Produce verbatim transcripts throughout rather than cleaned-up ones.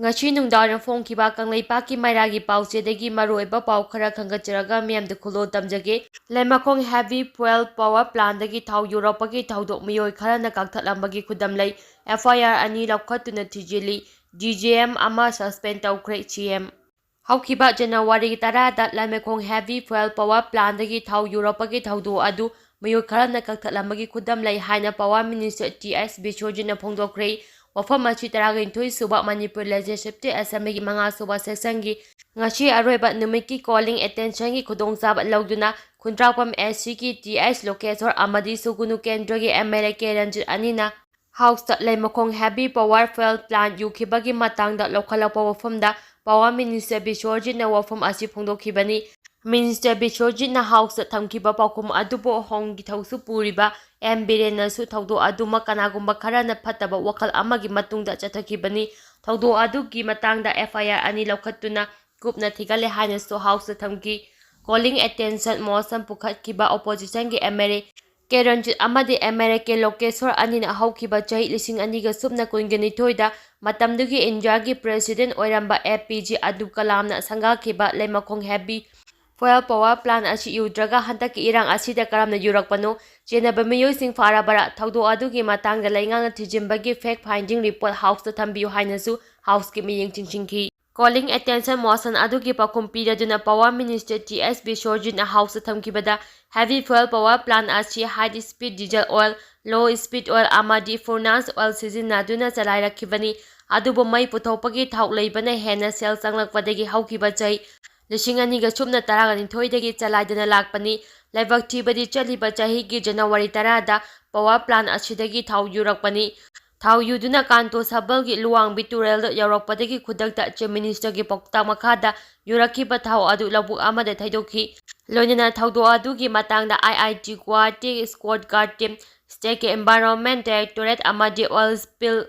ꯉꯁꯤ ꯅꯨꯡꯗꯥꯡꯋꯥꯏꯔꯝ ꯐꯣꯡꯈꯤꯕ ꯀꯪꯂꯩꯄꯥꯛꯀꯤ ꯃꯩꯔꯥꯒꯤ ꯄꯥꯎꯆꯦꯗꯒꯤ ꯃꯔꯨꯑꯣꯏꯕ ꯄꯥꯎ ꯈꯔ ꯈꯟꯒꯠꯆꯔꯒ ꯃꯤꯌꯥꯝꯗ ꯈꯨꯂꯣꯜ ꯇꯝꯖꯒꯦ꯫ ꯂꯩꯃꯈꯣꯡ ꯍꯦꯚꯤ ꯐ꯭ꯌꯨꯑꯦꯜ ꯄꯥꯋꯔ ꯄ꯭ꯂꯥꯟꯗꯒꯤ ꯊꯥꯎ ꯌꯨꯔꯛꯄꯒꯤ ꯊꯧꯗꯣꯛ ꯃꯤꯑꯣꯏ ꯈꯔꯅ ꯀꯛꯊꯠꯂꯝꯕꯒꯤ ꯈꯨꯗꯝ ꯂꯩ꯫ ꯑꯦꯐ ꯑꯥꯏ ꯑꯥꯔ ꯑꯅꯤ ꯂꯧꯈꯠꯇꯨꯅ ꯊꯤꯖꯤꯜꯂꯤ꯫ ꯗꯤ ꯖꯦ ꯑꯦꯝ ꯑꯃ ꯁꯁꯄꯦꯟ ꯇꯧꯈ꯭ꯔꯦ꯫ ꯁꯤ ꯑꯦꯝ꯫ ꯍꯧꯈꯤꯕ ꯖꯅꯋꯥꯔꯤꯒꯤ ꯇꯔꯥꯗ ꯂꯩꯃꯈꯣꯡ ꯍꯦꯚꯤ ꯐ꯭ꯌꯨꯑꯦꯜ ꯄꯥꯋꯔ ꯄ꯭ꯂꯥꯟꯗꯒꯤ ꯊꯥꯎ ꯌꯨꯔꯛꯄꯒꯤ ꯊꯧꯗꯣꯛ ꯑꯗꯨ ꯃꯤꯑꯣꯏ ꯈꯔꯅ ꯀꯛꯊꯠꯂꯝꯕꯒꯤ ꯈꯨꯗꯝ ꯂꯩ ꯍꯥꯏꯅ ꯄꯥꯋꯔ ꯃꯤꯅꯤꯁꯇꯔ ꯇꯤ ꯑꯦꯁ ꯕꯤꯁ꯭ꯋꯖꯤꯠꯅ ꯐꯣꯡꯗꯣꯛꯈ꯭ꯔꯦ꯫ ꯋꯥꯐꯝ ꯑꯁꯤ ꯇꯔꯥꯅꯤꯊꯣꯏ ꯁꯨꯕ ꯃꯅꯤꯄꯨꯔ ꯂꯦꯖꯤꯁꯂꯦꯇꯤꯚ ꯑꯦꯁꯦꯝꯕ꯭ꯂꯤꯒꯤ ꯃꯉꯥ ꯁꯨꯕ ꯁꯦꯁꯟꯒꯤ ꯉꯁꯤ ꯑꯔꯣꯏꯕ ꯅꯨꯃꯤꯠꯀꯤ ꯀꯣꯂꯤꯡ ꯑꯦꯇꯦꯟꯁꯟꯒꯤ ꯈꯨꯗꯣꯡꯆꯥꯕ ꯂꯧꯗꯨꯅ ꯈꯨꯟꯗ꯭ꯔꯥꯛꯄꯝ ꯑꯦꯁ ꯁꯤꯒꯤ ꯇꯤ ꯑꯦꯁ ꯂꯣꯀꯦꯁꯣꯔ ꯑꯃꯗꯤ ꯁꯨꯒꯨꯅꯨ ꯀꯦꯟꯗ꯭ꯔꯒꯤ M L A K Ranjit ꯑꯅꯤꯅ ꯍꯥꯎꯁꯇ ꯂꯩꯃꯈꯣꯡ ꯍꯦꯚꯤ ꯄꯥꯋꯔ ꯐ꯭ꯌꯨꯑꯦꯜ ꯄ꯭ꯂꯥꯟ ꯌꯨꯈꯤꯕꯒꯤ ꯃꯇꯥꯡꯗ ꯂꯧꯈꯠꯂꯛꯄ ꯋꯥꯐꯝꯗ ꯄꯥꯋꯔ ꯃꯤꯅꯤꯁꯇꯔ ꯕꯤꯁ꯭ꯋꯖꯤꯠꯅ ꯋꯥꯐꯝ ꯑꯁꯤ ꯐꯣꯡꯗꯣꯛꯈꯤꯕꯅꯤ꯫ ꯃꯤꯅꯤꯁꯇꯔ ꯕꯤꯁ꯭ꯋꯖꯤꯠꯅ ꯍꯥꯎꯁꯇ ꯊꯝꯈꯤꯕ ꯄꯥꯎꯈꯨꯝ ꯑꯗꯨꯕꯨ ꯍꯣꯝꯒꯤ ꯊꯧꯁꯨ ꯄꯨꯔꯤꯕ ꯑꯦꯝ ꯕꯤꯔꯦꯟꯅꯁꯨ ꯊꯧꯗꯣꯛ ꯑꯗꯨꯃꯛ ꯀꯅꯥꯒꯨꯝꯕ ꯈꯔꯅ ꯐꯠꯇꯕ ꯋꯥꯈꯜ ꯑꯃꯒꯤ ꯃꯇꯨꯡꯗ ꯆꯠꯊꯈꯤꯕꯅꯤ꯫ ꯊꯧꯗꯣꯛ ꯑꯗꯨꯒꯤ ꯃꯇꯥꯡꯗ ꯑꯦꯐ ꯑꯥꯏ ꯑꯥꯔ ꯑꯅꯤ ꯂꯧꯈꯠꯇꯨꯅ ꯀꯨꯞꯅ ꯊꯤꯒꯠꯂꯦ ꯍꯥꯏꯅꯁꯨ ꯍꯥꯎꯁꯇ ꯊꯝꯈꯤ꯫ ꯀꯣꯂꯤꯡ ꯑꯦꯇꯦꯟꯁꯟ ꯃꯣꯁꯟ ꯄꯨꯈꯠꯈꯤꯕ ꯑꯣꯄꯣꯖꯤꯁꯟꯒꯤ M L A K Ranjit ꯑꯃꯗꯤ ꯑꯦꯝ ꯑꯦꯜ ꯑꯦ ꯀꯦ ꯂꯣꯀꯦꯁꯣꯔ ꯑꯅꯤꯅ ꯍꯧꯈꯤꯕ ꯆꯍꯤ ꯂꯤꯁꯤꯡ ꯑꯅꯤꯒ ꯁꯨꯞꯅ ꯀꯨꯟꯒ ꯅꯤꯊꯣꯏꯗ ꯃꯇꯝꯗꯨꯒꯤ ꯏꯟꯗꯤꯌꯥꯒꯤ ꯄ꯭ꯔꯦꯁꯤꯗꯦꯟꯠ ꯑꯣꯏꯔꯝꯕ ꯑꯦ ꯄꯤ ꯖꯦ ꯑꯕꯗꯨꯜ ꯀꯂꯥꯝꯅ ꯁꯪꯒꯥꯈꯤꯕ ꯂꯩꯃꯈꯣꯡ ꯍꯦꯚꯤ ꯐ꯭ꯌꯨꯑꯦꯜ ꯄꯥꯋꯔ ꯄ꯭ꯂꯥꯟ ꯑꯁꯤ ꯌꯨꯗ꯭ꯔꯒ ꯍꯟꯗꯛꯀꯤ ꯏꯔꯥꯡ ꯑꯁꯤꯗ ꯀꯔꯝꯅ ꯌꯨꯔꯛꯄꯅꯣ? ꯆꯦꯟꯅꯕ ꯃꯤꯑꯣꯏꯁꯤꯡ ꯐꯥꯔꯕꯔꯥ? ꯊꯧꯗꯣꯛ ꯑꯗꯨꯒꯤ ꯃꯇꯥꯡꯗ ꯂꯩꯉꯥꯛꯅ ꯊꯤꯖꯤꯟꯕꯒꯤ ꯐꯦꯛ ꯐꯥꯏꯟꯗꯤꯡ ꯔꯤꯄꯣꯔꯠ ꯍꯥꯎꯁꯇ ꯊꯝꯕꯤꯌꯨ ꯍꯥꯏꯅꯁꯨ ꯍꯥꯎꯁꯀꯤ ꯃꯤꯠꯌꯦꯡ ꯆꯤꯡꯁꯤꯟꯈꯤ꯫ ꯀꯣꯂꯤꯡ ꯑꯦꯇꯦꯟꯁꯟ ꯃꯣꯁꯟ ꯑꯗꯨꯒꯤ ꯄꯥꯎꯈꯨꯝ ꯄꯤꯔꯗꯨꯅ ꯄꯥꯋꯔ ꯃꯤꯅꯤꯁꯇꯔ ꯇꯤ ꯑꯦꯁ ꯕꯤꯁ꯭ꯋꯖꯤꯠꯅ ꯍꯥꯎꯁꯇ ꯊꯝꯈꯤꯕꯗ ꯍꯦꯚꯤ ꯐ꯭ꯌꯨꯑꯦꯜ ꯄꯥꯋꯔ ꯄ꯭ꯂꯥꯟ ꯑꯁꯤ ꯍꯥꯏ ꯁ꯭ꯄꯤꯗ ꯗꯤꯖꯜ ꯑꯣꯏꯜ, ꯂꯣ ꯁ꯭ꯄꯤꯗ ꯑꯣꯏꯜ ꯑꯃꯗꯤ ꯐꯨꯔꯅꯥꯁ ꯑꯣꯏꯜ ꯁꯤꯖꯤꯟꯅꯗꯨꯅ ꯆꯂꯥꯏꯔꯛꯈꯤꯕꯅꯤ꯫ ꯑꯗꯨꯕꯨ ꯃꯩ ꯄꯨꯊꯣꯛꯄꯒꯤ ꯊꯥꯎ ꯂꯩꯕꯅ ꯍꯦꯟꯅ ꯁꯦꯜ ꯆꯪꯂꯛꯄꯗꯒꯤ ꯍꯧꯈꯤꯕ ꯆꯍꯤ ꯂꯤꯁꯤꯡ ꯑꯅꯤꯒ ꯁꯨꯞꯅ ꯇꯔꯥꯅꯤꯊꯣꯏꯗꯒꯤ ꯆꯂꯥꯏꯗꯅ ꯂꯥꯛꯄꯅꯤ꯫ ꯂꯥꯏꯕꯛ ꯊꯤꯕꯗꯤ ꯆꯠꯂꯤꯕ ꯆꯍꯤꯒꯤ ꯖꯅꯋꯥꯔꯤ ꯇꯔꯥꯗ ꯄꯥꯋꯔ ꯄ꯭ꯂꯥꯟ ꯑꯁꯤꯗꯒꯤ ꯊꯥꯎ ꯌꯨꯔꯛꯄꯅꯤ꯫ ꯊꯥꯎ ꯌꯨꯗꯨꯅ ꯀꯥꯟꯇꯣ ꯁꯕꯜꯒꯤ ꯂꯨꯋꯥꯡꯕꯤ ꯇꯨꯔꯦꯜꯗ ꯌꯧꯔꯛꯄꯗꯒꯤ ꯈꯨꯗꯛꯇ ꯆꯤꯐ ꯃꯤꯅꯤꯁꯇꯔꯒꯤ ꯄꯥꯎꯇꯥꯛ ꯃꯈꯥꯗ ꯌꯨꯔꯛꯈꯤꯕ ꯊꯥꯎ ꯑꯗꯨ ꯂꯧꯕꯨꯛ ꯑꯃꯗ ꯊꯩꯗꯣꯛꯈꯤ꯫ ꯂꯣꯏꯅꯅ ꯊꯧꯗꯣꯛ ꯑꯗꯨꯒꯤ ꯃꯇꯥꯡꯗ ꯑꯥꯏ ꯑꯥꯏ ꯇꯤ ꯒꯨꯋꯥꯍꯥꯇꯤ, ꯁ꯭ꯀꯣꯠ ꯒꯥꯔꯗ ꯇꯤꯝ, ꯁ꯭ꯇꯦꯠꯀꯤ ꯏꯟꯚꯥꯏꯔꯣꯟꯃꯦꯟ ꯗꯥꯏꯔꯦꯛꯇꯣꯔꯦꯠ ꯑꯃꯗꯤ ꯑꯣꯏꯜ ꯁ꯭ꯄꯤꯜ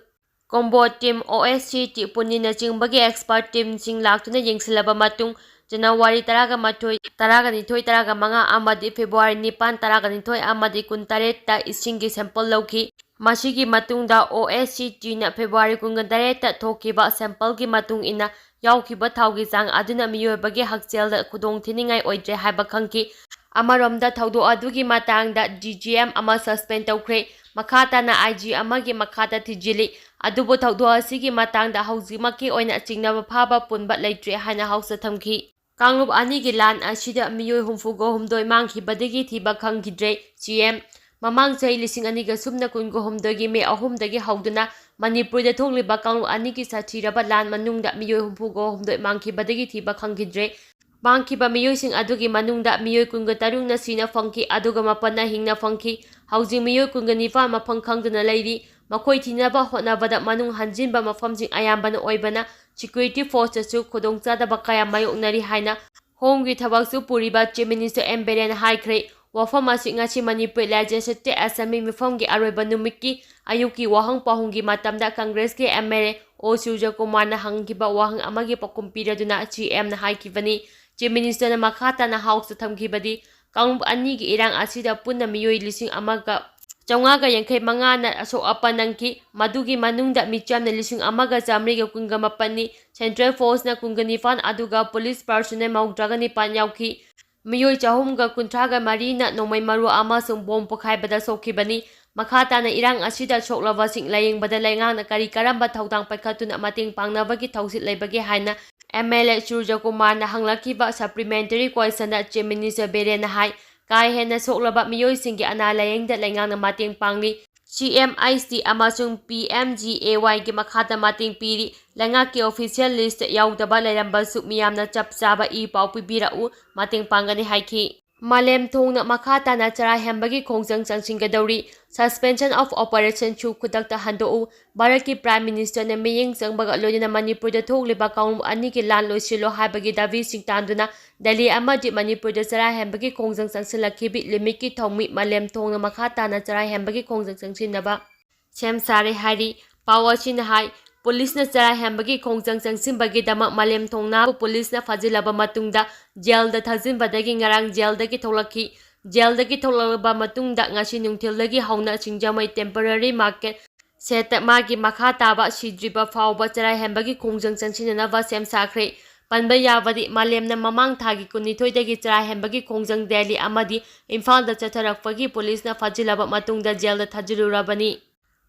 ꯀꯣꯝꯕꯣꯠ ꯇꯤꯝ, ꯑꯣ ꯑꯦꯁ ꯁꯤ ꯇꯤ ꯄꯨꯅꯦꯅꯆꯤꯡꯕꯒꯤ ꯑꯦꯛꯁꯄꯔꯠ ꯇꯤꯝꯁꯤꯡ ꯂꯥꯛꯇꯨꯅ ꯌꯦꯡꯁꯤꯜꯂꯕ ꯃꯇꯨꯡ, ꯖꯅꯋꯥꯔꯤ ꯇꯔꯥꯒ ꯃꯥꯊꯣꯏ, ꯇꯔꯥꯒ ꯅꯤꯊꯣꯏ, ꯇꯔꯥꯒ ꯃꯉꯥ ꯑꯃꯗꯤ ꯐꯦꯕ꯭ꯔꯨꯋꯥꯔꯤ ꯅꯤꯄꯥꯟ, ꯇꯔꯥꯒ ꯅꯤꯊꯣꯏ ꯑꯃꯗꯤ ꯀꯨꯟꯇꯔꯦꯠꯇ ꯏꯁꯤꯡꯒꯤ ꯁꯦꯝꯄꯜ ꯂꯧꯈꯤ꯫ ꯃꯁꯤꯒꯤ ꯃꯇꯨꯡꯗ ꯑꯣ ꯑꯦꯁ ꯁꯤ ꯇꯤꯅ ꯐꯦꯕ꯭ꯔꯨꯋꯥꯔꯤ ꯀꯨꯟꯒ ꯇꯔꯦꯠꯇ ꯊꯣꯛꯈꯤꯕ sample ꯒꯤ ꯃꯇꯨꯡ ꯏꯟꯅ ꯌꯥꯎꯈꯤꯕ ꯊꯥꯎꯒꯤ ꯆꯥꯡ ꯑꯗꯨꯅ ꯃꯤꯑꯣꯏꯕꯒꯤ ꯍꯛꯁꯦꯜꯗ ꯈꯨꯗꯣꯡ ꯊꯤꯅꯤꯡꯉꯥꯏ ꯑꯣꯏꯗ꯭ꯔꯦ ꯍꯥꯏꯕ ꯈꯪꯈꯤ꯫ ꯑꯃꯔꯣꯝꯗ ꯊꯧꯗꯣꯛ ꯑꯗꯨꯒꯤ ꯃꯇꯥꯡꯗ ꯗꯤ ꯖꯤ ꯑꯦꯝ ꯑꯃ suspend ꯇꯧꯈ꯭ꯔꯦ꯫ ꯃꯈꯥ ꯇꯥꯅ ꯑꯥꯏ ꯖꯤ ꯑꯃꯒꯤ ꯃꯈꯥꯗ ꯊꯤꯖꯤꯜꯂꯤ꯫ ꯑꯗꯨꯕꯨ ꯊꯧꯗꯣꯛ ꯑꯁꯤꯒꯤ ꯃꯇꯥꯡꯗ ꯍꯧꯖꯤꯛꯃꯛꯀꯤ ꯑꯣꯏꯅ ꯆꯤꯡꯅꯕ ꯐꯥꯕ ꯄꯨꯟꯕ ꯂꯩꯇ꯭ꯔꯦ ꯍꯥꯏꯅ ꯍꯥꯎꯁ ꯊꯝꯈꯤ꯫ ꯀꯥꯡꯂꯨꯞ ꯑꯅꯤꯒꯤ ꯂꯥꯟ ꯑꯁꯤꯗ ꯃꯤꯑꯣꯏ ꯍꯨꯝꯐꯨꯒ ꯍꯨꯝꯗꯣꯏ ꯃꯥꯡꯈꯤꯕꯗꯒꯤ ꯊꯤꯕ ꯈꯪꯈꯤꯗ꯭ꯔꯦ꯫ ꯁꯤ ꯑꯦꯝ, ꯃꯃꯥꯡ ꯆꯍꯤ ꯂꯤꯁꯤꯡ ꯑꯅꯤꯒ ꯁꯨꯞꯅ ꯀꯨꯟꯒ ꯍꯨꯝꯗꯣꯏꯒꯤ ꯃꯦ ꯑꯍꯨꯝꯗꯒꯤ ꯍꯧꯗꯨꯅ ꯃꯅꯤꯄꯨꯔꯗ ꯊꯣꯛꯂꯤꯕ ꯀꯥꯡꯂꯨꯞ ꯑꯅꯤꯒꯤ ꯁꯥꯊꯤꯔꯕ ꯂꯥꯟ ꯃꯅꯨꯡꯗ ꯃꯤꯑꯣꯏ ꯍꯨꯝꯐꯨꯒ ꯍꯨꯝꯗꯣꯏ ꯃꯥꯡꯈꯤꯕꯗꯒꯤ ꯊꯤꯕ ꯈꯪꯈꯤꯗ꯭ꯔꯦ꯫ ꯃꯥꯡꯈꯤꯕ ꯃꯤꯑꯣꯏꯁꯤꯡ ꯑꯗꯨꯒꯤ ꯃꯅꯨꯡꯗ ꯃꯤꯑꯣꯏ ꯀꯨꯟꯒ ꯇꯔꯨꯛꯅ ꯁꯤꯅ ꯐꯪꯈꯤ, ꯑꯗꯨꯒ ꯃꯥꯄꯟꯅ ꯍꯤꯡꯅ ꯐꯪꯈꯤ꯫ ꯍꯧꯖꯤꯛ ꯃꯤꯑꯣꯏ ꯀꯨꯟꯒ ꯅꯤꯄꯥꯟ ꯃꯐꯝ ꯈꯪꯗꯅ ꯂꯩꯔꯤ꯫ ꯃꯈꯣꯏ ꯊꯤꯅꯕ ꯍꯣꯠꯅꯕꯗ ꯃꯅꯨꯡ ꯍꯟꯖꯤꯟꯕ ꯃꯐꯝꯁꯤꯡ ꯑꯌꯥꯝꯕꯅ ꯑꯣꯏꯕꯅ security force ꯇꯁꯨ ꯈꯨꯗꯣꯡꯆꯥꯗꯕ ꯀꯌꯥ ꯃꯥꯌꯣꯛꯅꯔꯤ ꯍꯥꯏꯅ ꯍꯣꯝꯒꯤ ꯊꯕꯛꯁꯨ ꯄꯨꯔꯤꯕ Chief Minister ꯑꯦꯝ ꯕꯤꯔꯦꯟꯅ ꯍꯥꯏꯈ꯭ꯔꯦ꯫ ꯋꯥꯐꯝ ꯑꯁꯤ ꯉꯁꯤ ꯃꯅꯤꯄꯨꯔ Legislative Assembly ꯃꯤꯐꯝꯒꯤ ꯑꯔꯣꯏꯕ ꯅꯨꯃꯤꯠꯀꯤ ꯑꯌꯨꯛꯀꯤ ꯋꯥꯍꯪ ꯄꯥꯎꯍꯪꯒꯤ ꯃꯇꯝꯗ ꯀꯪꯒ꯭ꯔꯦꯁꯀꯤ ꯑꯦꯝ ꯑꯦꯜ ꯑꯦ ꯑꯣ ꯁꯨꯔꯖꯀꯨꯃꯥꯔꯅ ꯍꯪꯈꯤꯕ ꯋꯥꯍꯪ ꯑꯃꯒꯤ ꯄꯥꯎꯈꯨꯝ ꯄꯤꯔꯗꯨꯅ ꯁꯤ ꯑꯦꯝꯅ ꯍꯥꯏꯈꯤꯕꯅꯤ꯫ Chief Ministerꯅ ꯃꯈꯥ ꯇꯥꯅ ꯍꯥꯎꯁꯇ ꯊꯝꯈꯤꯕꯗꯤ, ꯀꯥꯡꯂꯨꯞ ꯑꯅꯤꯒꯤ ꯏꯔꯥꯡ ꯑꯁꯤꯗ ꯄꯨꯟꯅ ꯃꯤꯑꯣꯏ ꯂꯤꯁꯤꯡ ꯑꯃꯒ ꯆꯥꯝꯃꯉꯥꯒ ꯌꯥꯡꯈꯩ ꯃꯉꯥꯅ ꯑꯁꯣꯛ ꯑꯄꯟ ꯅꯪꯈꯤ꯫ ꯃꯗꯨꯒꯤ ꯃꯅꯨꯡꯗ ꯃꯤꯆꯝꯅ ꯂꯤꯁꯤꯡ ꯑꯃꯒ ꯆꯥꯃꯔꯤꯒ ꯀꯨꯟꯒ ꯃꯥꯄꯟꯅꯤ, Central Forceꯅ ꯀꯨꯟꯒ ꯅꯤꯄꯥꯟ, ꯑꯗꯨꯒ police personnel ꯃꯧꯗ꯭ꯔꯥꯒ ꯅꯤꯄꯥꯟ ꯌꯥꯎꯈꯤ꯫ ꯃꯤꯑꯣꯏ ꯆꯍꯨꯝꯒ ꯀꯨꯟꯊ꯭ꯔꯥꯒ ꯃꯔꯤꯅ ꯅꯣꯡꯃꯩ ꯃꯔꯨ ꯑꯃꯁꯨꯡ ꯕꯣꯝ ꯄꯣꯈꯥꯏꯕꯗ ꯁꯣꯛꯈꯤꯕꯅꯤ꯫ ꯃꯈꯥ ꯇꯥꯅ ꯏꯔꯥꯡ ꯑꯁꯤꯗ ꯁꯣꯛꯂꯕꯁꯤꯡ ꯂꯥꯌꯦꯡꯕꯗ ꯂꯩꯉꯥꯛꯅ ꯀꯔꯤ ꯀꯔꯝꯕ ꯊꯧꯗꯥꯡ ꯄꯥꯏꯈꯠꯇꯨꯅ ꯃꯇꯦꯡ ꯄꯥꯡꯅꯕꯒꯤ ꯊꯧꯁꯤꯜ ꯂꯩꯕꯒꯦ ꯍꯥꯏꯅ ꯑꯦꯝ ꯑꯦꯜ ꯑꯦ ꯁꯨꯔꯖꯀꯨꯃꯥꯔꯅ ꯍꯪꯂꯛꯈꯤꯕ supplementary questionꯗ Chief Minister ꯕꯤꯔꯦꯟꯅ ꯍꯥꯏ, ꯀꯥ ꯍꯦꯟꯅ ꯁꯣꯛꯂꯕ ꯃꯤꯑꯣꯏꯁꯤꯡꯒꯤ ꯑꯅꯥ ꯂꯥꯌꯦꯡꯗ ꯂꯩꯉꯥꯛꯅ ꯃꯇꯦꯡ ꯄꯥꯡꯂꯤ꯫ ꯁꯤ ꯑꯦꯝ ꯑꯩꯆ ꯗꯤ ꯑꯃꯁꯨꯡ ꯄꯤ ꯑꯦꯝ ꯖꯤ ꯑꯦ ꯋꯥꯏꯒꯤ ꯃꯈꯥꯗ ꯃꯇꯦꯡ ꯄꯤꯔꯤ꯫ ꯂꯩꯉꯥꯛꯀꯤ official list ꯌꯥꯎꯗꯕ ꯂꯩꯔꯝꯕꯁꯨ ꯃꯤꯌꯥꯝꯅ ꯆꯞ ꯆꯥꯕ ꯏ ꯄꯥꯎ ꯄꯤꯕꯤꯔꯛꯎ, ꯃꯇꯦꯡ ꯄꯥꯡꯒꯅꯤ ꯍꯥꯏꯈꯤ꯫ ꯃꯥꯂꯦꯝ ꯊꯣꯡꯅ ꯃꯈꯥ ꯇꯥꯅ ꯆꯔꯥ ꯍꯦꯟꯕꯒꯤ ꯈꯣꯡꯖꯪ ꯆꯪꯁꯤꯟꯒꯗꯧꯔꯤ꯫ Suspension of Operationꯁꯨ ꯈꯨꯗꯛꯇ ꯍꯟꯗꯣꯛꯎ꯫ ꯚꯥꯔꯠꯀꯤ Prime Ministerꯅ ꯃꯤꯠꯌꯦꯡ ꯆꯪꯕꯒ ꯂꯣꯏꯅꯅ ꯃꯅꯤꯄꯨꯔꯗ ꯊꯣꯛꯂꯤꯕ ꯀꯥꯡꯂꯨꯞ ꯑꯅꯤꯒꯤ ꯂꯥꯟ ꯂꯣꯏꯁꯤꯜꯂꯣ ꯍꯥꯏꯕꯒꯤ ꯗꯥꯕꯤꯁꯤꯡ ꯇꯥꯟꯗꯨꯅ ꯗꯦꯜꯂꯤ ꯑꯃꯗꯤ ꯃꯅꯤꯄꯨꯔꯗ ꯆꯔꯥ ꯍꯦꯟꯕꯒꯤ ꯈꯣꯡꯖꯪ ꯆꯪꯁꯤꯜꯂꯛꯈꯤꯕꯤ ꯂꯤꯃꯤꯠꯀꯤ ꯊꯧꯃꯤ ꯃꯥꯂꯦꯝ ꯊꯣꯡꯅ ꯃꯈꯥ ꯇꯥꯅ ꯆꯔꯥ ꯍꯦꯟꯕꯒꯤ ꯈꯣꯡꯖꯪ ꯆꯪꯁꯤꯟꯅꯕ ꯁꯦꯝ ꯁꯥꯔꯦ ꯍꯥꯏꯔꯤ꯫ ꯄꯥꯎ ꯑꯁꯤꯅ ꯍꯥꯏ, ꯄꯨꯂꯤꯁꯅ ꯆꯔꯥ ꯍꯦꯟꯕꯒꯤ ꯈꯣꯡꯖꯪ ꯆꯪꯁꯤꯟꯕꯒꯤꯗꯃꯛ ꯃꯥꯂꯦꯝ ꯊꯣꯡꯅꯥꯕꯨ ꯄꯨꯂꯤꯁꯅ ꯐꯥꯖꯤꯜꯂꯕ ꯃꯇꯨꯡꯗ ꯖꯦꯜꯗ ꯊꯥꯖꯤꯟꯕꯗꯒꯤ ꯉꯔꯥꯡ ꯖꯦꯜꯗꯒꯤ ꯊꯣꯛꯂꯛꯈꯤ꯫ ꯖꯦꯜꯗꯒꯤ ꯊꯣꯛꯂꯛꯂꯕ ꯃꯇꯨꯡꯗ ꯉꯁꯤ ꯅꯨꯡꯊꯤꯜꯗꯒꯤ ꯍꯧꯅ ꯁꯤꯡꯖꯃꯩ temporary market ꯁꯦꯠꯇ ꯃꯥꯒꯤ ꯃꯈꯥ ꯇꯥꯕ ꯁꯤꯗ꯭ꯔꯤꯕ ꯐꯥꯎꯕ ꯆꯔꯥ ꯍꯦꯟꯕꯒꯤ ꯈꯣꯡꯖꯪ ꯆꯪꯁꯤꯟꯅꯅꯕ ꯁꯦꯝ ꯁꯥꯈ꯭ꯔꯦ꯫ ꯄꯟꯕ ꯌꯥꯕꯗꯤ, ꯃꯥꯂꯦꯝꯅ ꯃꯃꯥꯡ ꯊꯥꯒꯤ ꯀꯨꯟꯅꯤꯊꯣꯏꯗꯒꯤ ꯆꯔꯥ ꯍꯦꯟꯕꯒꯤ ꯈꯣꯡꯖꯪ ꯗꯦꯜꯂꯤ ꯑꯃꯗꯤ ꯏꯝꯐꯥꯜꯗ ꯆꯠꯊꯔꯛꯄꯒꯤ ꯄꯨꯂꯤꯁꯅ ꯐꯥꯖꯤꯜꯂꯕ ꯃꯇꯨꯡꯗ ꯖꯦꯜꯗ ꯊꯥꯖꯤꯜꯂꯨꯔꯕꯅꯤ꯫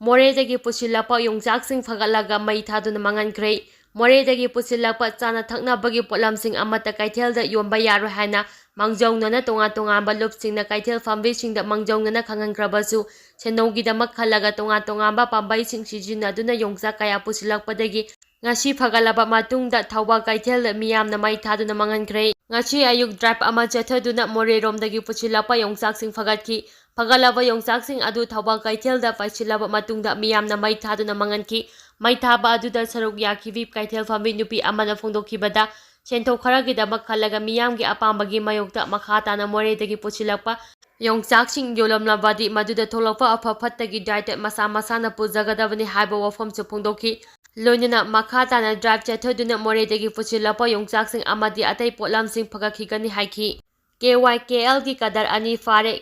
ꯃꯣꯔꯦꯗꯒꯤ ꯄꯨꯁꯤꯜꯂꯛꯄ ꯌꯣꯡꯆꯥꯛꯁꯤꯡ ꯐꯒꯠꯂꯒ ꯃꯩ ꯊꯥꯗꯨꯅ ꯃꯥꯡꯍꯟꯈ꯭ꯔꯦ꯫ ꯃꯣꯔꯦꯗꯒꯤ ꯄꯨꯁꯤꯜꯂꯛꯄ ꯆꯥꯅ ꯊꯛꯅꯕꯒꯤ ꯄꯣꯠꯂꯝꯁꯤꯡ ꯑꯃꯠꯇ ꯀꯩꯊꯦꯜꯗ ꯌꯣꯟꯕ ꯌꯥꯔꯣꯏ ꯍꯥꯏꯅ ꯃꯥꯡꯖꯧꯅꯅ ꯇꯣꯉꯥꯟ ꯇꯣꯉꯥꯟꯕ ꯂꯨꯞꯁꯤꯡꯅ ꯀꯩꯊꯦꯜ ꯐꯝꯕꯤꯁꯤꯡꯗ ꯃꯥꯡꯖꯧꯅꯅ ꯈꯪꯍꯟꯈ꯭ꯔꯕꯁꯨ, ꯁꯦꯟꯗꯣꯡꯒꯤꯗꯃꯛ ꯈꯜꯂꯒ ꯇꯣꯉꯥꯟ ꯇꯣꯉꯥꯟꯕ ꯄꯥꯝꯕꯩꯁꯤꯡ ꯁꯤꯖꯤꯟꯅꯗꯨꯅ ꯌꯣꯡꯆꯥꯛ ꯀꯌꯥ ꯄꯨꯁꯤꯜꯂꯛꯄꯗꯒꯤ ꯉꯁꯤ ꯐꯒꯠꯂꯕ ꯃꯇꯨꯡꯗ ꯊꯧꯕꯥꯜ ꯀꯩꯊꯦꯜꯗ ꯃꯤꯌꯥꯝꯅ ꯃꯩ ꯊꯥꯗꯨꯅ ꯃꯥꯡꯍꯟꯈ꯭ꯔꯦ꯫ ꯉꯁꯤ ꯑꯌꯨꯛ drive ꯑꯃ ꯆꯠꯊꯗꯨꯅ ꯃꯣꯔꯦꯔꯣꯝꯗꯒꯤ ꯄꯨꯁꯤꯜꯂꯛꯄ ꯌꯣꯡꯆꯥꯛꯁꯤꯡ ꯐꯒꯠꯈꯤ꯫ ꯐꯒꯠꯂꯕ ꯌꯣꯡꯆꯥꯛꯁꯤꯡ ꯑꯗꯨ ꯊꯧꯕꯥꯜ ꯀꯩꯊꯦꯜꯗ ꯄꯩꯁꯤꯜꯂꯕ ꯃꯇꯨꯡꯗ ꯃꯤꯌꯥꯝꯅ ꯃꯩ ꯊꯥꯗꯨꯅ ꯃꯥꯡꯍꯟꯈꯤ꯫ ꯃꯩ ꯊꯥꯕ ꯑꯗꯨꯗ ꯁꯔꯨꯛ ꯌꯥꯈꯤꯕꯤ ꯀꯩꯊꯦꯜ ꯐꯝꯕꯤ ꯅꯨꯄꯤ ꯑꯃꯅ ꯐꯣꯡꯗꯣꯛꯈꯤꯕꯗ, ꯁꯦꯟꯊꯣꯛ ꯈꯔꯒꯤꯗꯃꯛ ꯈꯜꯂꯒ ꯃꯤꯌꯥꯝꯒꯤ ꯑꯄꯥꯝꯕꯒꯤ ꯃꯥꯌꯣꯛꯇ ꯃꯈꯥ ꯇꯥꯅ ꯃꯣꯔꯦꯗꯒꯤ ꯄꯨꯁꯤꯜꯂꯛꯄ ꯌꯣꯡꯆꯥꯛꯁꯤꯡ ꯌꯣꯜꯂꯝꯂꯕꯗꯤ ꯃꯗꯨꯗ ꯊꯣꯛꯂꯛꯄ ꯑꯐ ꯐꯠꯇꯒꯤ ꯗꯥꯏꯇ ꯃꯁꯥ ꯃꯁꯥꯅ ꯄꯨꯖꯒꯗꯕꯅꯤ ꯍꯥꯏꯕ ꯋꯥꯐꯝꯁꯨ ꯐꯣꯡꯗꯣꯛꯈꯤ꯫ ꯂꯣꯏꯅꯅ ꯃꯈꯥ ꯇꯥꯅ drive ꯆꯠꯊꯗꯨꯅ ꯃꯣꯔꯦꯗꯒꯤ ꯄꯨꯁꯤꯜꯂꯛꯄ ꯌꯣꯡꯆꯥꯛꯁꯤꯡ ꯑꯃꯗꯤ ꯑꯇꯩ ꯄꯣꯠꯂꯝꯁꯤꯡ ꯐꯒꯠꯈꯤꯒꯅꯤ ꯍꯥꯏꯈꯤ꯫ KYKLꯒꯤ ꯀꯗꯔ ꯑꯅꯤ ꯐꯥꯔꯦ꯫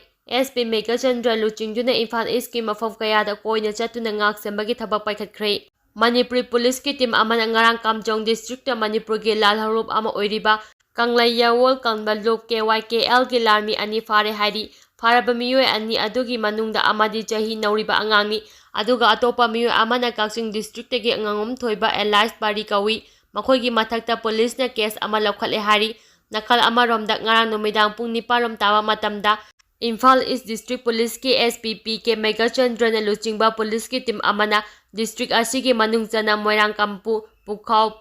SP ꯃꯦꯘꯆꯟꯗ꯭ꯔ ꯂꯨꯆꯤꯡꯗꯨꯅ ꯏꯝꯐꯥꯜ Eastꯀꯤ ꯃꯐꯝ ꯀꯌꯥꯗ ꯀꯣꯏꯅ ꯆꯠꯇꯨꯅ ꯉꯥꯛ ꯁꯦꯟꯕꯒꯤ ꯊꯕꯛ ꯄꯥꯏꯈꯠꯈ꯭ꯔꯦ꯫ ꯃꯅꯤꯄꯨꯔꯤ ꯄꯨꯂꯤꯁꯀꯤ team ꯑꯃꯅ ꯉꯔꯥꯡ ꯀꯥꯝꯖꯣꯡ districtꯇ ꯃꯅꯤꯄꯨꯔꯒꯤ ꯂꯥꯜ ꯍꯧꯔꯨꯞ ꯑꯃ ꯑꯣꯏꯔꯤꯕ ꯀꯪꯂꯩꯌꯥꯋꯣꯜ ꯀꯟꯕ ꯂꯨꯞ KYKLꯒꯤ ꯂꯥꯟꯃꯤ ꯑꯅꯤ ꯐꯥꯔꯦ ꯍꯥꯏꯔꯤ꯫ ꯐꯥꯔꯕ ꯃꯤꯑꯣꯏ ꯑꯅꯤ ꯑꯗꯨꯒꯤ ꯃꯅꯨꯡꯗ ꯑꯃꯗꯤ ꯆꯍꯤ ꯅꯧꯔꯤꯕ ꯑꯉꯥꯡꯅꯤ, ꯑꯗꯨꯒ ꯑꯇꯣꯞꯄ ꯃꯤꯑꯣꯏ ꯑꯃꯅ ꯀꯛꯆꯤꯡ districtꯇꯒꯤ ꯉꯥꯉꯣꯝ ꯊꯣꯏꯕ alias ꯄꯥꯔꯤ ꯀꯧꯏ꯫ ꯃꯈꯣꯏꯒꯤ ꯃꯊꯛꯇ ꯄꯨꯂꯤꯁꯅ case ꯑꯃ ꯂꯧꯈꯠꯂꯦ ꯍꯥꯏꯔꯤ꯫ ꯅꯥꯀꯜ ꯑꯃꯔꯣꯝꯗ, ꯉꯔꯥꯡ ꯅꯨꯃꯤꯗꯥꯡ ꯄꯨꯡ ꯅꯤꯄꯥꯟ ꯔꯣꯝ ꯇꯥꯕ ꯃꯇꯝꯗ Imphal East District Policeꯀꯤ SP P K ꯃꯦꯘꯆꯟꯗ꯭ꯔꯅ ꯂꯨꯆꯤꯡꯕ ꯄꯨꯂꯤꯁꯀꯤ team ꯑꯃꯅ district ꯑꯁꯤꯒꯤ ꯃꯅꯨꯡ ꯆꯟꯅ ꯃꯣꯏꯔꯥꯡ ꯀꯝꯄꯨ, ꯄꯨꯈꯥꯎ,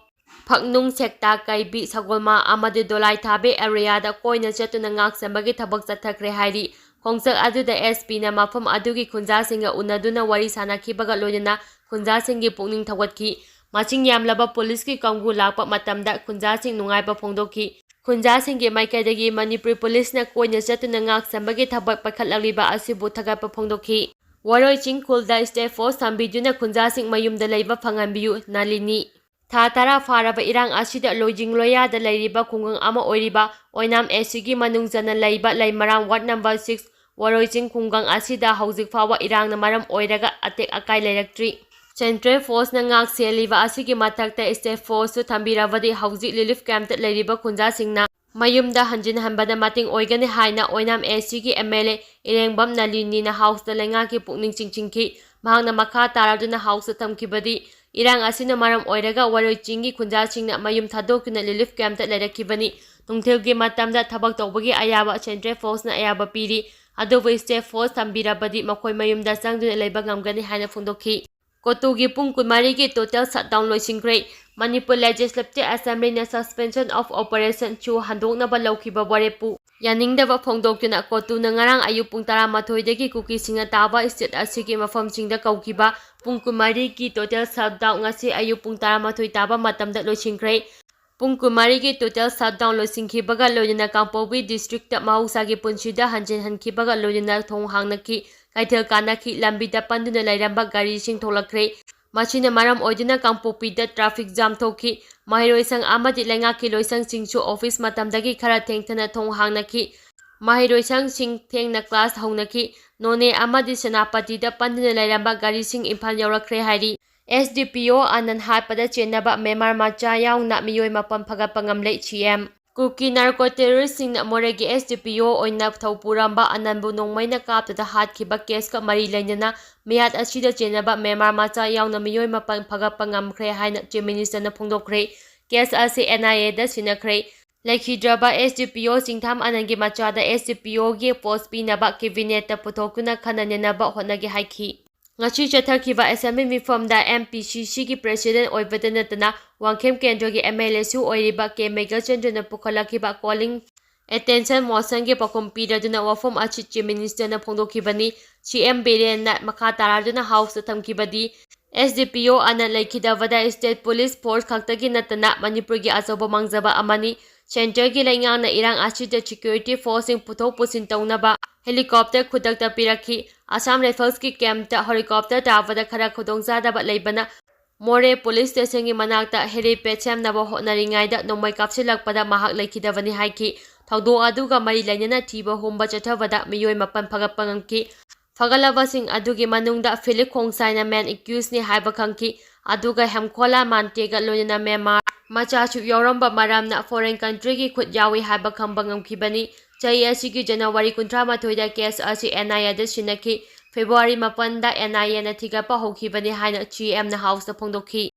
ꯐꯛꯅꯨꯡ ꯁꯦꯛꯇꯥ, ꯀꯩꯕꯤ, ꯁꯒꯣꯜꯃꯥ ꯑꯃꯗꯤ ꯗꯣꯂꯥꯏ ꯊꯥꯕꯦ areaꯗ ꯀꯣꯏꯅ ꯆꯠꯇꯨꯅ ꯉꯥꯛ ꯁꯦꯟꯕꯒꯤ ꯊꯕꯛ ꯆꯠꯊꯈ꯭ꯔꯦ ꯍꯥꯏꯔꯤ꯫ ꯈꯣꯡꯆꯠ ꯑꯗꯨꯗ SPꯅ ꯃꯐꯝ ꯑꯗꯨꯒꯤ ꯈꯨꯟꯖꯥꯁꯤꯡꯒ ꯎꯅꯗꯨꯅ ꯋꯥꯔꯤ ꯁꯥꯅꯈꯤꯕꯒ ꯂꯣꯏꯅꯅ ꯈꯨꯟꯖꯥꯁꯤꯡꯒꯤ ꯄꯨꯛꯅꯤꯡ ꯊꯧꯒꯠꯈꯤ꯫ ꯃꯁꯤꯡ ꯌꯥꯝꯂꯕ ꯄꯨꯂꯤꯁꯀꯤ ꯀꯥꯡꯕꯨ ꯂꯥꯛꯄ ꯃꯇꯝꯗ ꯈꯨꯟꯖꯥꯁꯤꯡ ꯅꯨꯡꯉꯥꯏꯕ ꯐꯣꯡꯗꯣꯛꯈꯤ꯫ ꯈꯨꯟꯖꯥꯁꯤꯡꯒꯤ ꯃꯥꯏꯀꯩꯗꯒꯤ ꯃꯅꯤꯄꯨꯔꯤ ꯄꯨꯂꯤꯁꯅ ꯀꯣꯏꯅ ꯆꯠꯇꯨꯅ ꯉꯥꯛ ꯁꯦꯟꯕꯒꯤ ꯊꯕꯛ ꯄꯥꯏꯈꯠꯂꯛꯂꯤꯕ ꯑꯁꯤꯕꯨ ꯊꯥꯒꯠꯄ ꯐꯣꯡꯗꯣꯛꯈꯤ꯫ ꯋꯥꯔꯣꯏ ꯆꯤꯡ ꯈꯨꯜꯗ state force ꯊꯝꯕꯤꯗꯨꯅ ꯈꯨꯟꯖꯥꯁꯤꯡ ꯃꯌꯨꯝꯗ ꯂꯩꯕ ꯐꯪꯍꯟꯕꯤꯌꯨ, ꯅꯥꯂꯤꯅꯤ꯫ ꯊꯥ ꯇꯔꯥ ꯐꯥꯔꯕ ꯏꯔꯥꯡ ꯑꯁꯤꯗ ꯂꯣꯏꯖꯤꯡ ꯂꯣꯌꯥꯗ ꯂꯩꯔꯤꯕ ꯈꯨꯡꯒꯪ ꯑꯃ ꯑꯣꯏꯔꯤꯕ ꯑꯣꯏꯅꯥꯝ ꯑꯦꯁꯤꯒꯤ ꯃꯅꯨꯡ ꯆꯟꯅ ꯂꯩꯕ ꯂꯩꯃꯔꯥꯝ ꯋꯥꯔꯗ ꯅꯝꯕꯔ ꯁꯤꯛꯁ ꯋꯥꯔꯣꯏꯆꯤꯡ ꯈꯨꯡꯒꯪ ꯑꯁꯤꯗ ꯍꯧꯖꯤꯛ ꯐꯥꯎꯕ ꯏꯔꯥꯡꯅ ꯃꯔꯝ ꯑꯣꯏꯔꯒ ꯑꯇꯦꯛ ꯑꯀꯥꯏ ꯂꯩꯔꯛꯇ꯭ꯔꯤ꯫ ꯁꯦꯟꯇ꯭ꯔꯦꯜ ꯐꯣꯔꯁꯅ ꯉꯥꯛ ꯁꯦꯜꯂꯤꯕ ꯑꯁꯤꯒꯤ ꯃꯊꯛꯇ ꯁ꯭ꯇꯦꯠ ꯐꯣꯔꯁꯁꯨ ꯊꯝꯕꯤꯔꯕꯗꯤ ꯍꯧꯖꯤꯛ ꯔꯤꯂꯤꯐ ꯀꯦꯝꯞꯇ ꯂꯩꯔꯤꯕ ꯈꯨꯟꯖꯥꯁꯤꯡꯅ ꯃꯌꯨꯝꯗ ꯍꯟꯖꯤꯟ ꯍꯟꯕꯗ ꯃꯇꯦꯡ ꯑꯣꯏꯒꯅꯤ ꯍꯥꯏꯅ ꯑꯣꯏꯅꯥꯝ ꯑꯦꯁꯤꯒꯤ ꯑꯦꯝ ꯑꯦꯜ ꯑꯦ ꯏꯔꯦꯡꯕꯝ ꯅꯂꯤꯅꯤꯅ ꯍꯥꯎꯁꯇ ꯂꯩꯉꯥꯛꯀꯤ ꯄꯨꯛꯅꯤꯡ ꯆꯤꯡꯁꯤꯟꯈꯤ꯫ ꯃꯍꯥꯛꯅ ꯃꯈꯥ ꯇꯥꯔꯗꯨꯅ ꯍꯥꯎꯁꯇ ꯊꯝꯈꯤꯕꯗꯤ, ꯏꯔꯥꯡ ꯑꯁꯤꯅ ꯃꯔꯝ ꯑꯣꯏꯔꯒ ꯋꯥꯔꯣꯏ ꯆꯤꯡꯒꯤ ꯈꯨꯟꯖꯥꯁꯤꯡꯅ ꯃꯌꯨꯝ ꯊꯥꯗꯣꯛꯇꯨꯅ ꯔꯤꯂꯤꯐ ꯀꯦꯝꯞꯇ ꯂꯩꯔꯛꯈꯤꯕꯅꯤ꯫ ꯅꯨꯡꯊꯤꯜꯒꯤ ꯃꯇꯝꯗ ꯊꯕꯛ ꯇꯧꯕꯒꯤ ꯑꯌꯥꯕ ꯁꯦꯟꯇ꯭ꯔꯦꯜ ꯐꯣꯔꯁꯅ ꯑꯌꯥꯕ ꯄꯤꯔꯤ, ꯑꯗꯨꯕꯨ ꯁ꯭ꯇꯦꯠ ꯐꯣꯔꯁ ꯊꯝꯕꯤꯔꯕꯗꯤ ꯃꯈꯣꯏ ꯃꯌꯨꯝꯗ ꯆꯪꯗꯨꯅ ꯂꯩꯕ ꯉꯝꯒꯅꯤ ꯍꯥꯏꯅ ꯐꯣꯡꯗꯣꯛꯈꯤ꯫ ꯀꯣꯇꯨꯒꯤ ꯄꯨꯡ ꯀꯨꯟꯃꯔꯤꯒꯤ ꯇꯣꯇꯦꯜ ꯁꯠꯗꯥꯎꯟ ꯂꯣꯏꯁꯤꯟꯈ꯭ꯔꯦ꯫ ꯃꯅꯤꯄꯨꯔ ꯂꯦꯖꯤꯁꯂꯦꯇꯤꯚ ꯑꯦꯁꯦꯝꯕ꯭ꯂꯤꯅ ꯁꯁꯄꯦꯟꯁꯟ ꯑꯣꯐ ꯑꯣꯄꯔꯦꯁꯟ ꯁꯨ ꯍꯟꯗꯣꯛꯅꯕ ꯂꯧꯈꯤꯕ ꯋꯥꯔꯦꯞꯄꯨ ꯌꯥꯅꯤꯡꯗꯕ ꯐꯣꯡꯗꯣꯛꯇꯨꯅ ꯀꯣꯇꯨꯅ ꯉꯔꯥꯡ ꯑꯌꯨꯛ ꯄꯨꯡ ꯇꯔꯥꯃꯥꯊꯣꯏꯗꯒꯤ ꯀꯨꯀꯤꯁꯤꯡꯅ ꯇꯥꯕ ꯁ꯭ꯇꯦꯠ ꯑꯁꯤꯒꯤ ꯃꯐꯝꯁꯤꯡꯗ ꯀꯧꯈꯤꯕ ꯄꯨꯡ ꯀꯨꯟꯃꯔꯤꯒꯤ ꯇꯣꯇꯦꯜ ꯁꯠꯗꯥꯎꯟ ꯉꯁꯤ ꯑꯌꯨꯛ ꯄꯨꯡ ꯇꯔꯥꯃꯥꯊꯣꯏ ꯇꯥꯕ ꯃꯇꯝꯗ ꯂꯣꯏꯁꯤꯟꯈ꯭ꯔꯦ꯫ ꯄꯨꯡ ꯀꯨꯟꯃꯔꯤꯒꯤ ꯇꯣꯇꯦꯜ ꯁꯠꯗꯥꯎꯟ ꯂꯣꯏꯁꯤꯟꯈꯤꯕꯒ ꯂꯣꯏꯅꯅ ꯀꯥꯡꯄꯣꯛꯄꯤ ꯗꯤꯁꯇ꯭ꯔꯤꯛꯇ ꯃꯍꯧꯁꯥꯒꯤ ꯄꯨꯟꯁꯤꯗ ꯍꯟꯖꯤꯟ ꯍꯟꯈꯤꯕꯒ ꯂꯣꯏꯅꯅ ꯊꯣꯡ ꯍꯥꯡꯅꯈꯤ, ꯀꯩꯊꯦꯜ ꯀꯥꯅꯈꯤ, ꯂꯝꯕꯤꯗ ꯄꯟꯗꯨꯅ ꯂꯩꯔꯝꯕ ꯒꯥꯔꯤꯁꯤꯡ ꯊꯣꯛꯂꯛꯈ꯭ꯔꯦ꯫ ꯃꯁꯤꯅ ꯃꯔꯝ ꯑꯣꯏꯗꯨꯅ ꯀꯥꯡꯄꯣꯛꯄꯤꯗ ꯇ꯭ꯔꯥꯐꯤꯛ ꯖꯥꯝ ꯊꯣꯛꯈꯤ꯫ ꯃꯍꯩꯔꯣꯏꯁꯪ ꯑꯃꯗꯤ ꯂꯩꯉꯥꯛꯀꯤ ꯂꯣꯏꯁꯪꯁꯤꯡꯁꯨ ꯑꯣꯐꯤꯁ ꯃꯇꯝꯗꯒꯤ ꯈꯔ ꯊꯦꯡꯊꯅ ꯊꯣꯡ ꯍꯥꯡꯅꯈꯤ꯫ ꯃꯍꯩꯔꯣꯏꯁꯪꯁꯤꯡ ꯊꯦꯡꯅ ꯀ꯭ꯂꯥꯁ ꯍꯧꯅꯈꯤ꯫ ꯅꯣꯅꯦ ꯑꯃꯗꯤ ꯁꯦꯅꯥꯄꯇꯤꯗ ꯄꯟꯗꯨꯅ ꯂꯩꯔꯝꯕ ꯒꯥꯔꯤꯁꯤꯡ ꯏꯝꯐꯥꯜ ꯌꯧꯔꯛꯈ꯭ꯔꯦ ꯍꯥꯏꯔꯤ꯫ ꯑꯦꯁ ꯗꯤ ꯄꯤ ꯑꯣ ꯑꯅꯟ ꯍꯥꯠꯄꯗ ꯆꯦꯟꯅꯕ ꯃ꯭ꯌꯥꯟꯃꯥꯔ ꯃꯆꯥ ꯌꯥꯎꯅ ꯃꯤꯑꯣꯏ ꯃꯥꯄꯟ ꯐꯒꯠꯄ ꯉꯝꯂꯦ, ꯁꯤ ꯑꯦꯝ꯫ ꯀꯨꯀꯤ ꯅꯥꯔꯀꯣ ꯇꯦꯔꯣꯔꯤꯁꯁꯤꯡꯅ ꯃꯣꯔꯦꯒꯤ ꯑꯦꯁ ꯗꯤ ꯄꯤ ꯑꯣ ꯑꯣꯏꯅ ꯊꯧ ꯄꯨꯔꯝꯕ ꯑꯅꯟꯕꯨ ꯅꯣꯡꯃꯩꯅ ꯀꯥꯞꯇꯨꯅ ꯍꯥꯠꯈꯤꯕ ꯀꯦꯁꯀ ꯃꯔꯤ ꯂꯩꯅꯅ ꯃꯤꯍꯥꯠ ꯑꯁꯤꯗ ꯆꯦꯟꯅꯕ ꯃ꯭ꯌꯥꯟꯃꯥꯔ ꯃꯆꯥ ꯌꯥꯎꯅ ꯃꯤꯑꯣꯏ ꯃꯥꯄꯟ ꯐꯒꯠꯄ ꯉꯝꯈ꯭ꯔꯦ ꯍꯥꯏꯅ ꯆꯤꯐ ꯃꯤꯅꯤꯁꯇꯔꯅ ꯐꯣꯡꯗꯣꯛꯈ꯭ꯔꯦ꯫ ꯀꯦꯁ ꯑꯁꯤ ꯑꯦꯟ ꯑꯥꯏ ꯑꯦꯗ ꯁꯤꯟꯅꯈ꯭ꯔꯦ꯫ ꯂꯩꯈꯤꯗ꯭ꯔꯕ ꯑꯦꯁ ꯗꯤ ꯄꯤ ꯑꯣ ꯆꯤꯡꯊꯥꯝ ꯑꯅꯟꯒꯤ ꯃꯆꯥꯗ ꯑꯦꯁ ꯗꯤ ꯄꯤ ꯑꯣꯒꯤ ꯄꯣꯁ ꯄꯤꯅꯕ ꯀꯦꯕꯤꯅꯦꯠꯇ ꯄꯨꯊꯣꯛꯇꯨꯅ ꯈꯟꯅ ꯅꯩꯅꯕ ꯍꯣꯠꯅꯒꯦ ꯍꯥꯏꯈꯤ꯫ ꯉꯁꯤ ꯆꯠꯊꯈꯤꯕ ꯑꯦꯁꯦꯝꯕ꯭ꯂꯤ ꯃꯤꯐꯝꯗ ꯑꯦꯝ ꯄꯤ ꯁꯤ ꯁꯤꯒꯤ ꯄ꯭ꯔꯦꯁꯤꯗꯦꯟꯠ ꯑꯣꯏꯕꯇ ꯅꯠꯇꯅ ꯋꯥꯡꯈꯦꯝ ꯀꯦꯟꯗ꯭ꯔꯒꯤ ꯑꯦꯝ ꯑꯦꯜ ꯑꯦꯁꯨ ꯑꯣꯏꯔꯤꯕ ꯀꯦ ꯃꯦꯘꯆꯟꯗ꯭ꯔꯅ ꯄꯨꯈꯠꯂꯛꯈꯤꯕ ꯀꯣꯂꯤꯡ ꯑꯦꯇꯦꯟꯁꯟ ꯃꯣꯁꯟꯒꯤ ꯄꯥꯎꯈꯨꯝ ꯄꯤꯔꯗꯨꯅ ꯋꯥꯐꯝ ꯑꯁꯤ ꯆꯤꯐ ꯃꯤꯅꯤꯁꯇꯔꯅ ꯐꯣꯡꯗꯣꯛꯈꯤꯕꯅꯤ꯫ ꯁꯤ ꯑꯦꯝ ꯕꯤꯔꯦꯟꯅ ꯃꯈꯥ ꯇꯥꯔꯗꯨꯅ ꯍꯥꯎꯁꯇ ꯊꯝꯈꯤꯕꯗꯤ, ꯑꯦꯁ ꯗꯤ ꯄꯤ ꯑꯣ ꯑꯅꯟ ꯂꯩꯈꯤꯗꯕꯗ ꯁ꯭ꯇꯦꯠ ꯄꯨꯂꯤꯁ ꯐꯣꯔꯁ ꯈꯛꯇꯒꯤ ꯅꯠꯇꯅ ꯃꯅꯤꯄꯨꯔꯒꯤ ꯑꯆꯧꯕ ꯃꯥꯡꯖꯕ ꯑꯃꯅꯤ꯫ ꯁꯦꯟꯇꯔꯒꯤ ꯂꯩꯉꯥꯛꯅ ꯏꯔꯥꯡ ꯑꯁꯤꯗ ꯁꯦꯀ꯭ꯌꯨꯔꯤꯇꯤ ꯐꯣꯔꯁꯁꯤꯡ ꯄꯨꯊꯣꯛ ꯄꯨꯁꯤꯟ ꯇꯧꯅꯕ ꯍꯦꯂꯤꯀꯣꯞꯇꯔ ꯈꯨꯗꯛꯇ ꯄꯤꯔꯛꯈꯤ꯫ ꯑꯁꯥꯝ ꯔꯥꯏꯐꯜꯁꯀꯤ ꯀꯦꯝꯞꯇ ꯍꯦꯂꯤꯀꯣꯞꯇꯔ ꯇꯥꯕꯗ ꯈꯔ ꯈꯨꯗꯣꯡꯆꯥꯗꯕ ꯂꯩꯕꯅ ꯃꯣꯔꯦ ꯄꯨꯂꯤꯁ ꯁ꯭ꯇꯦꯁꯟꯒꯤ ꯃꯅꯥꯛꯇ ꯍꯦꯂꯤꯄꯦꯗ ꯁꯦꯝꯅꯕ ꯍꯣꯠꯅꯔꯤꯉꯩꯗ ꯅꯣꯡꯃꯩ ꯀꯥꯞꯁꯤꯜꯂꯛꯄꯗ ꯃꯍꯥꯛ ꯂꯩꯈꯤꯗꯕꯅꯤ ꯍꯥꯏꯈꯤ꯫ ꯊꯧꯗꯣꯛ ꯑꯗꯨꯒ ꯃꯔꯤ ꯂꯩꯅꯅ ꯊꯤꯕ ꯍꯨꯝꯕ ꯆꯠꯊꯕꯗ ꯃꯤꯑꯣꯏ ꯃꯥꯄꯟ ꯐꯥꯒꯠꯄ ꯉꯝꯈꯤ꯫ ꯐꯒꯠꯂꯕꯁꯤꯡ ꯑꯗꯨꯒꯤ ꯃꯅꯨꯡꯗ ꯐꯤꯂꯤꯞ ꯈꯣꯡꯁꯥꯏꯅ main accusedꯅꯤ ꯍꯥꯏꯕ ꯈꯪꯈꯤ, ꯑꯗꯨꯒ ꯍꯦꯝꯈꯣꯂꯥ ꯃꯥꯟꯇꯦꯒ ꯂꯣꯏꯅꯅ ꯃ꯭ꯌꯥꯟꯃꯥꯔ ꯃꯆꯥꯁꯨ ꯌꯥꯎꯔꯝꯕ ꯃꯔꯝꯅ foreign countryꯒꯤ ꯈꯨꯠ ꯌꯥꯎꯏ ꯍꯥꯏꯕ ꯈꯪꯕ ꯉꯝꯈꯤꯕꯅꯤ꯫ ꯆꯍꯤ ꯑꯁꯤꯒꯤ ꯖꯅꯋꯥꯔꯤ ꯀꯨꯟꯊ꯭ꯔꯥ ꯃꯥꯊꯣꯏꯗ case ꯑꯁꯤ NIAꯗ ꯁꯤꯟꯅꯈꯤ꯫ February ꯃꯥꯄꯟꯗ NIAꯅ ꯊꯤꯒꯠꯄ ꯍꯧꯈꯤꯕꯅꯤ ꯍꯥꯏꯅ GMꯅ Houseꯇ ꯐꯣꯡꯗꯣꯛꯈꯤ꯫